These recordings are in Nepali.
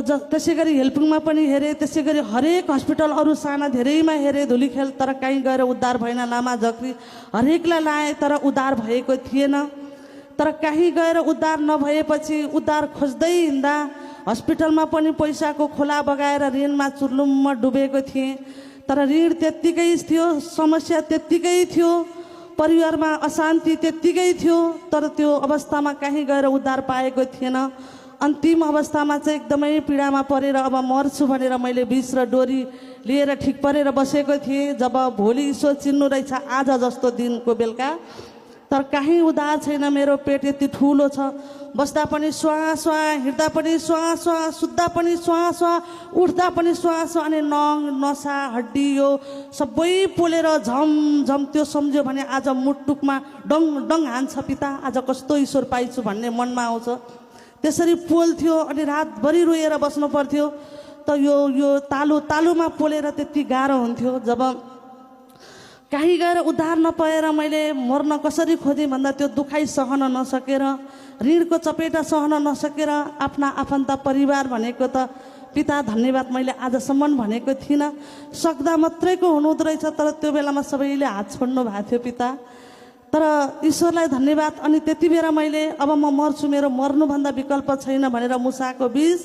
त्यसै गरी हेल्पिङमा पनि हेरेँ, त्यसै गरी हरेक हस्पिटल अरू साना धेरैमा हेरेँ धुलीखेल, तर कहीँ गएर उद्धार भएन। लामा झक्री हरेकलाई लाएँ तर उद्धार भएको थिएन। तर कहीँ गएर उद्धार नभएपछि उद्धार खोज्दै हिँड्दा हस्पिटलमा पनि पैसाको खोला बगाएर ऋणमा चुर्लुममा डुबेको थिएँ। तर ऋण त्यत्तिकै थियो, समस्या त्यत्तिकै थियो, परिवारमा अशान्ति त्यत्तिकै थियो, तर त्यो अवस्थामा कहीँ गएर उद्धार पाएको थिएन। अन्तिम अवस्थामा चाहिँ एकदमै पीडामा परेर अब मर्छु भनेर मैले विष र डोरी लिएर ठिक परेर बसेको थिएँ। जब भोलि ईश्वर चिन्नु रहेछ आज जस्तो दिनको बेलुका, तर कहीँ उद्धार छैन। मेरो पेट यति ठुलो छ, बस्दा पनि स्वाहा स्वाहा, हिँड्दा पनि स्वाहा स्वाहा, सुत्दा पनि स्वाहा स्वाहा, उठ्दा पनि स्वाहा स्वाहा, अनि नङ नसा हड्डी यो सबै पोलेर झमझम। त्यो सम्झ्यो भने आज मुटुकमा डङ डङ हान्छ पिता, आज कस्तो ईश्वर पाइछु भन्ने मनमा आउँछ। त्यसरी पोल्थ्यो अनि रातभरि रोएर बस्नु पर्थ्यो। त यो तालुमा पोलेर त्यति गाह्रो हुन्थ्यो। जब कहीँ गएर उद्धार नपाएर मैले मर्न कसरी खोजेँ भन्दा त्यो दुखाइ सहन नसकेर, ऋणको चपेटा सहन नसकेर आफ्ना आफन्त परिवार भनेको त पिता धन्यवाद मैले आजसम्म भनेको थिइनँ। सक्दा मात्रैको हुनुहुँदो रहेछ, तर त्यो बेलामा सबैले हात छोड्नु भएको थियो पिता। तर ईश्वरलाई धन्यवाद। अनि त्यति बेला मैले अब म मर्छु, मेरो मर्नुभन्दा विकल्प छैन भनेर मुसाको बीज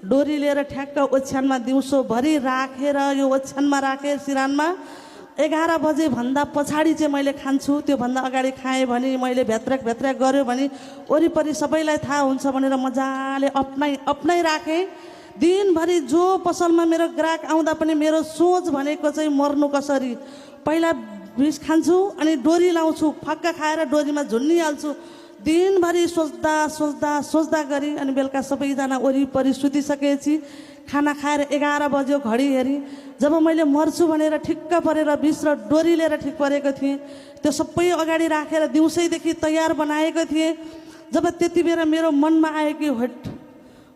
डोरी लिएर ठ्याक्क ओछ्यानमा दिउँसोभरि राखेर यो ओछ्यानमा राखेँ सिरानमा। 11 बजे भन्दा पछाडि चाहिँ मैले खान्छु। त्योभन्दा अगाडि खाएँ भने मैले भ्यात्रक गऱ्यो भने वरिपरि सबैलाई थाहा हुन्छ भनेर मजाले अपनाइ राखेँ। दिनभरि जो पसलमा मेरो ग्राहक आउँदा पनि मेरो सोच भनेको चाहिँ मर्नु कसरी, पहिला विष खान्छु अनि डोरी लाउँछु, फक्का खाएर डोरीमा झुन्निहाल्छु। दिनभरि सोच्दा गरी अनि बेलुका सबैजना वरिपरि सुतिसकेपछि खाना खाएर 11 बज्यो घडी हेरी। जब मैले मर्छु भनेर ठिक्क परेर विष र डोरी लिएर ठिक परेको थिएँ, त्यो सबै अगाडि राखेर दिउँसैदेखि तयार बनाएको थिएँ। जब त्यति बेला मेरो मनमा आयो कि हट,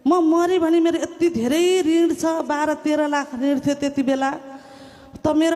म मरेँ भने मेरो यति धेरै ऋण छ, 12-13 लाख ऋण थियो त्यति बेला। त मेरो